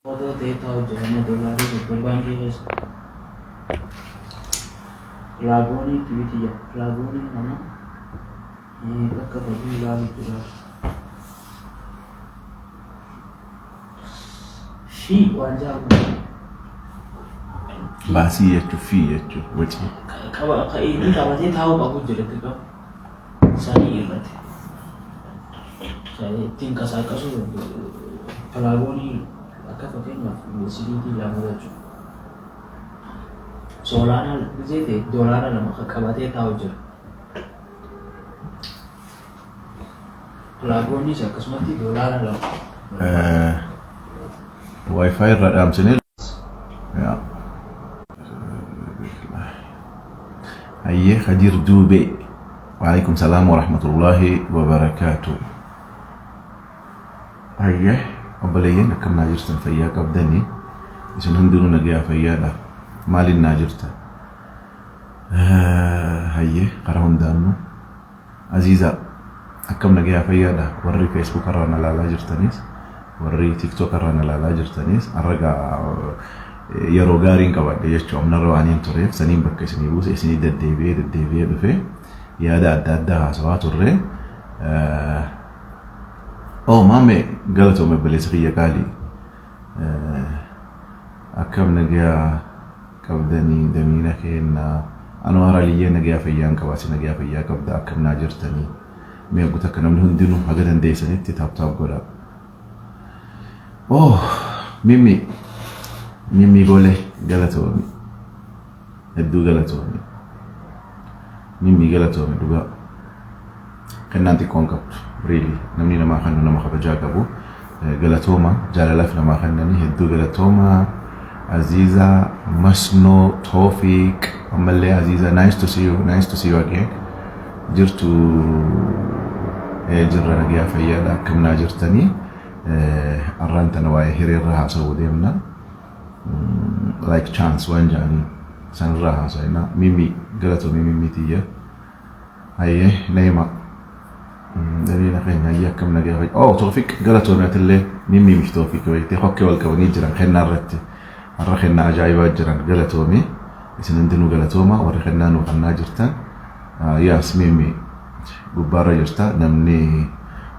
Otoo ta'ee taa'u jira doolaarii 30 baankii keessa. Pilaagoonii itti biti jira. Pilaagoonii kana bakka baduu ilaalu jira. Fi waan jaabu. Baasii jechuun fii jechuun wacii. Qaba inni qabatee taa'uu qabu jira itti qabu. Sanii irratti. Ittiin qasaaqasuu pilaagoonii akka fakkeenyaaf USDT 2 jechuudha. Soolaanaa gisee ta'e doolaara 2 kan qabatee taa'u jira. Pilaagooniis akkasumatti doolaara 2. Wi-Fi irraa dhaamsinee. Yaa. Hayyee, Khadiir Duubee. Waalaikum salaam wa rahmatullahi wa barakaatu. Hayyee, obboleeyyan, akkam naa jirtan? Fayyaa qabdanii? Isin hundinuu nagayaa, fayyaadha? Maaliin naa jirtan? Hayyee, karaa hundaannu. Aziizaa, akkam, nagayaa, fayyaadha? Warri Facebook irraa na ilaalaa jirtanis, warri TikTok irraa na ilaalaa jirtanis, har'a yeroo gaariin qabadhe jechuun amnarra waan hin tureef saniin bakka isinii buuse, isinii deddeebi'ee deddeebi'ee dhufe, yaada adda addaa haasawaa turre. Oh, maame, galatoome, obboleessa kiyya qaalii. Akkam, nagayaa qabdanii? Damiina keenna Anwaar Aliyyee, nagayaa fayyaan qabaasi, nagayaa fayyaa qabda? Akkam naa jirtanii? Mee oggota akka namni hundinuu haga dandeessanitti tap tap godha. Oh, Mimmi, Mimmi Bole, galatoomi, hedduu galatoomi Mimmi, galatoomi dhugaa. Kennaan xiqqoon qabdu, really, namni namaa kennu nama kabajaa qabu. Galatooma, jaalalaaf namaa kennanii hedduu galatooma. Aziza Masnoo Toofiq, ammallee Aziza, nice to see you, nice to see you again. Jirtu? Jirra, nagayaa fayyaadha. Akkam naa jirtanii? Arraan tana waa'ee hireerra haasa'uu deemna, like chance waan jedhanii sanirraa haasa'ina. Mimmi, galatoomii Mimmi tiyya. Hayyee, Neema daliila keenya. Hayyee, akkam, nagayaa fayyaa? Oh, Toofiq, galatoomii atillee. Mimmi mif Toofiq beektee hokkee wal qabanii jiran kennaa irratti. Har'a kennaa ajaa'ibaa jiran. Galatoomii, isin hundinuu galatooma, warri kennaa nuu kennaa jirtan. Yaas, Mimmi gubbaarra jirta, namni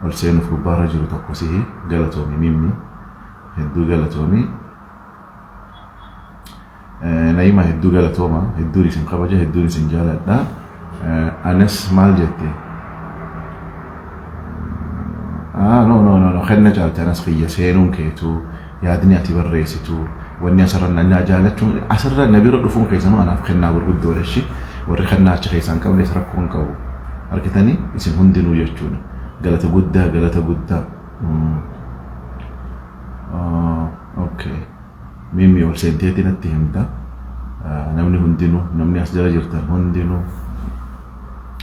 ol seenuuf gubbaarra jiru tokko sihi. Galatoomii Mimmi, hedduu galatoomii. Naima, hedduu galatooma, hedduun isin kabaja, hedduun isin jaaladha. Anas maal jette? Ah, no, no, no, no, kenna caalte anas kiyya. Seenuun keetu, yaadni ati barreessitu, wanni asirra na jaalachuun, asirra na bira dhufuun keessanuu anaaf kennaa gurguddoodha. Ishi warri kennaa achi keessaa hin qabnes rakkoo hin qabu. Argitanii, isin hundinuu jechuudha. Galata guddaa, galata guddaa. Okay. Mimmi, ol seenteeti natti himta. Namni hundinuu, namni as jala jirtan hundinuu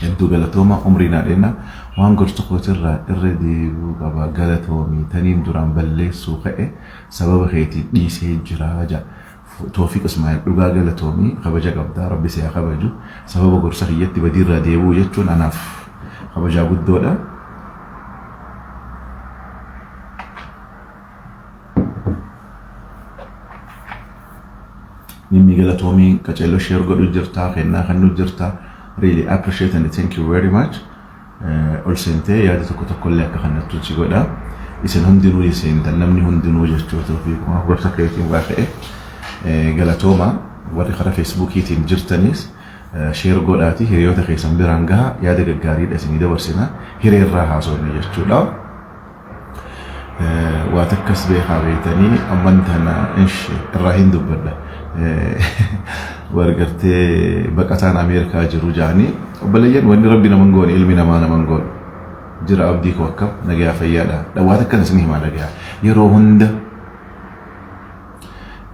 hedduu galatooma, umrii naa dheennaa. Waan gorsa kootirraa irra deebi'uu qaba, galatoomii. Taniin duraan balleessuu ka'e sababa keetiin dhiisee jira jaa. Toofiq Ismaa'il, dhugaa galatoomii, kabaja qabda, rabbi si haa kabaju. Sababa gorsa kiyyatti badiirraa deebi'uu jechuun anaaf kabajaa guddoodha. Mimmi, galatoomii, qaceelloo share godhu jirta, kennaa kennuu jirta. Really appreciate and thank you very much. Ol seentee yaada tokko tokkollee akka kannattu si godha. Isin hundinuu seentan, namni hundinuu jechuutu fi gorsa keetiin waa ta'e galatooma. Warri karaa Feesbuukiitiin jirtanis share godhaati hiriyoota keessan biraan gaha. Yaada gaggaariidha isinii dabarsina, hireerraa haasofne jechuudha. Waa takkas beekaa beektanii, amman tana ishi irraa hin dubbadha. Wargartee baqataan Ameerikaa jiru jaanii, obboleeyyan, wanni rabbi naman goone ilmi namaa naman goone jira. Abdii koo, akkam, nagayaa fayyaadha? Waa takkan isin himaa, dhagayaa. Yeroo hunda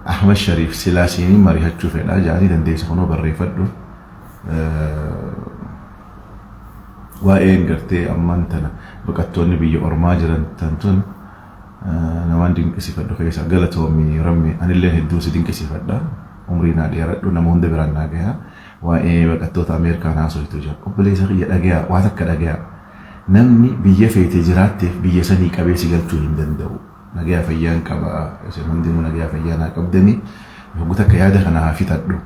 Ahmad Shariif silaa siinii marihachuu fedhaa jaanii dandeessa, kunoo barreeffadhu. Waa'een gartee ammaan tana baqattoonni biyya ormaa jiran tan tun namaan dinqisiifadhu keessaa. Galatoomi Rammi, anillee hedduu si dinqisiifadha, umrii naa dheeradhu, nama hunda biraan naa gaha. Waa'ee baqattoota Ameerikaan haasoftu jira. Obboleessa kiyya, dhagayaa, waa takka dhagayaa. Namni biyya feete jiraatteef biyya sanii qabee si galchuu hin danda'u. Nagayaa fayyaan qaba. Isin hundinuu nagayaa fayyaa naa qabdanii. Hogguu takka yaada kana haa fixadhu.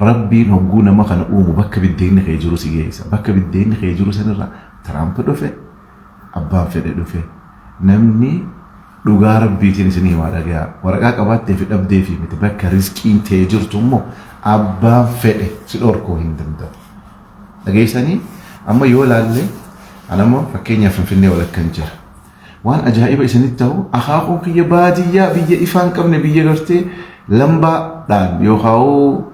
Rabbiin hogguu nama kana uumu bakka biddeenni kee jiru si geessa. Bakka biddeenni kee jiru sanirra Tiraamp dhufe, abbaan fedhe dhufe. Namni dhugaa Rabbiitiin isin himaa, dhagayaa. Waraqaa qabaattee fi dhabdee fi miti, bakka rizqiin tee jirtu immoo abbaan fedhe si dhorkuu hin danda'u. Dhageessanii, amma yoo ilaalle, anammoo fakkeenyaaf Finfinnee walakkan jira. Waan ajaa'iba isinitti ta'u, akaakuun kiyya baadiyyaa biyya ifaan qabne, biyya gartee lambaadhaan yookaan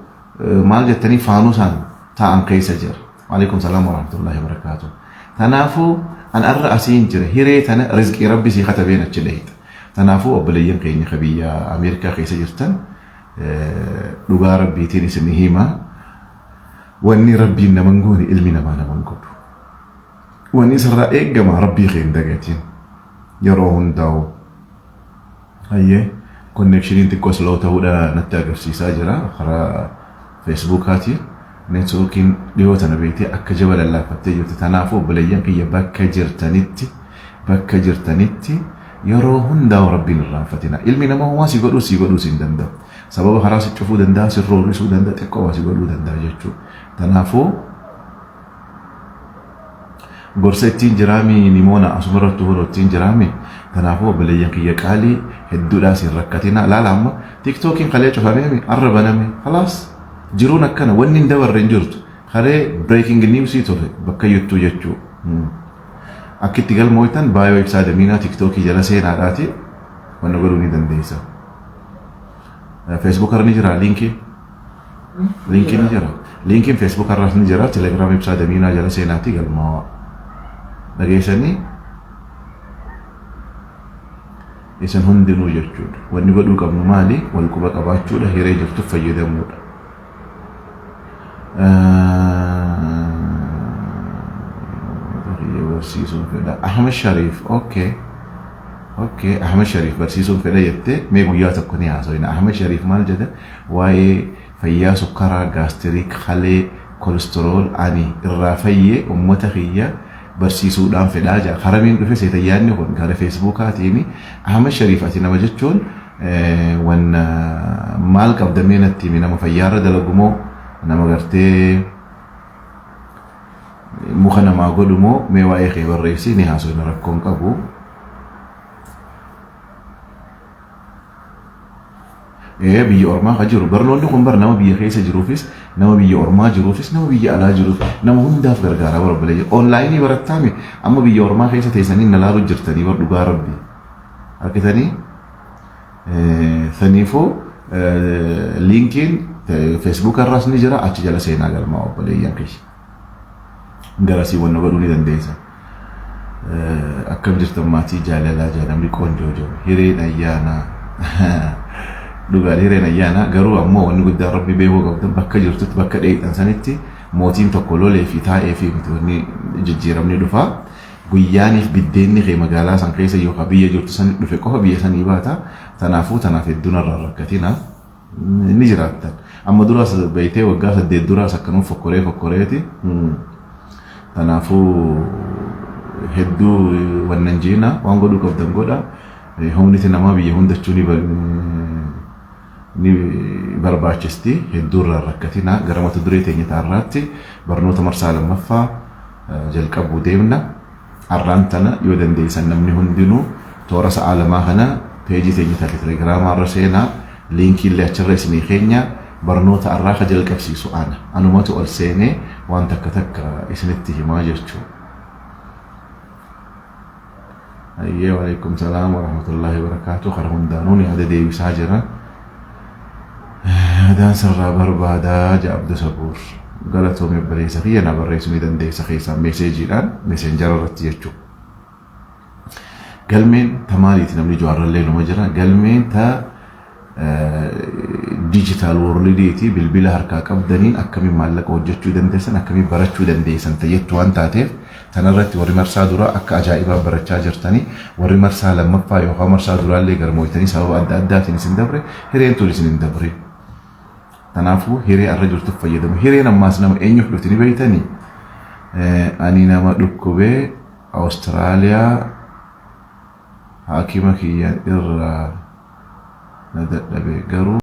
maal jettanii faanusaan taa'an keessa jira. Waalaikum salaam warahmatullahi wabarakaatuh. Kanaafuu an arra asiin jira, hiree tana rizqii Rabbi sii katabeen achi dhahita. Kanaafuu obboleeyyan keenya ka biyya Ameerikaa keessa jirtan, dhugaa Rabbiitiin isin hima. Wanni Rabbiin naman goone ilmi namaa naman godhu. Wanni isarraa eeggama, Rabbii kee hin dagatin. Yeroo hundaa'u. Hayyee, connectioniin xiqqoo slow ta'uudha natti agarsiisaa jira karaa Feesbuukaatiin. Networkiin dhiyoo tana beektee akka jaba lallaaffattee jirti. Kanaafuu obboleeyyan kiyya, bakka jirtanitti yeroo hundaa'u Rabbiin irraanfatina. Ilmi namaa homaa si godhuu si godhuu si hin danda'u. Sababa karaa si cufuu danda'a, si roorrisuu danda'a, xiqqoo waa si godhuu danda'a jechuudha. Kanaafuu gorsa ittiin jiraami, nimoona asumarratti huruu ittiin jiraami. Kanaafuu obboleeyyan kiyya qaalii, hedduudhaas hin rakkatina. Laala, amma TikTokiin kalee cufameemi arra baname. Khalaas, jiruun akkana, wanni hin dabarre hin jirtu. Kalee breaking newsii ture bakka yuttuu jechuu. Akka itti galmooytan bio Ibsaa Damiinaa TikTokii jala seenaadhaati wanna godhuu ni dandeessa. Facebook irra ni jira linkii. Linkiin ni jira. Linkiin Facebook irras ni jira. Telegram Ibsaa Damiinaa jala seenaatti galmaawaa. Dhageessanii isin hundinuu jechuudha. Wanni godhuu qabnu maali? Wal quba qabaachuudha. Hiree jirtuuf fayyadamuudha. Barsiisuun fedha. Ahmed Shariif, okay. Okay, Ahmed Shariif barsiisuun fedha jettee, mee guyyaa tokko ni haasofna. Ahmed Shariif maal jedha? Waa'ee fayyaa sukkaraa, gastric, kalee, cholesterol ani irraa fayyee uummata kiyya barsiisuudhaan fedhaa jira. Karamiin dhufe seetayyaanni kun gara Feesbuukaatiin. Ahmed Shariif, ati nama jechuun wanna maal qabdamee natti himi? Nama fayyaarra dalagu moo, nama gartee muka namaa godhu moo? Mee waa'ee kee barreessi, ni haasofna, rakkoon qabu. Biyya ormaa ka jiru barnoonni kun bar nama biyya keessa jiruufis, nama biyya ormaa jiruufis, nama biyya alaa jiruuf, nama hundaaf gargaara bara obboleeyya. Onlineii barattaami, amma biyya ormaa keessa teessanii na laalu jirtanii bar, dhugaa Rabbi argitanii. Saniifuu linkiin Facebook irraas ni jira, achi jala seenaa galmaa, obboleeyyan kiyya. Garasii wanna godhuu ni dandeessa. Akkam jirtan maatii jaalalaa jaa namni qoonjoo jiru. Hireen ayyaanaa. Dhugaan hireen ayyaanaa, garuu ammoo wanni guddaan Rabbi beekuu qabdan, bakka jirtutti, bakka dheeyxan sanitti mootiin tokko lolee fi taa'ee fi miti wanni jijjiiramni dhufaa. Guyyaaniif biddeenni kee magaalaa san keessa yookaan biyya jirtu sanitti dhufe qofa biyya sanii baata. Tanaafuu tanaaf hedduun irraa rakkatina. Ni jiraattan. Amma duraas beektee waggaa 8 duraas akkanuma fokkoree fokkoreeti. Kanaafuu hedduu wannan jiina waan godhuu qabdan godha. Humniti namaa biyya hundachuu ni barbaachisti. Hedduu irraa rakkatina. Gara mata duree teenya ta'arraatti barnoota marsaa lammaffaa jalqabuu deemna. Har'aan tana yoo dandeessan namni hundinuu toora sa'aa 2 kana peejii teenya taate Telegiraamaa irra seenaa, linkii illee achirra isinii keenya. Barnoota har'aa ka jalqabsiisu ana. Anumatu ol seenee waan takka takka isinitti himaa jechuudha. Ayyee, waalaikum salaam warahmatullahi wabarakaatuh. Kara hundaanuun yaada deebisaa jira. Yaadaan sirraa barbaadaa jaa Abdu Sabuur. Galatoomii obboleessa kiyya, na barreessuu ni dandeessa keessaan messageiidhaan, Messengera irratti jechuudha. Galmeen ta maaliiti? Namni jawaarrallee numa jira. Galmeen ta digital worldiiti, bilbila harkaa qabdaniin akkamiin maallaqa hojjechuu dandeessan, akkamiin barachuu dandeessan tayyattu waan taateef, tanarratti warri marsaa duraa akka ajaa'ibaa barachaa jirtanii, warri marsaa lammaffaa yookaan marsaa duraallee garmooytanii sababa adda addaatiin isin dabre, hireen tun isin hin dabre. Kanaafuu hiree arra jirtuuf fayyadamu. Hireen ammaas nama eenyuuf dhufti ni beektanii? Ani nama dhukkubee Awustiraaliyaa Haakima kiyya irraa na dadhabe garuu.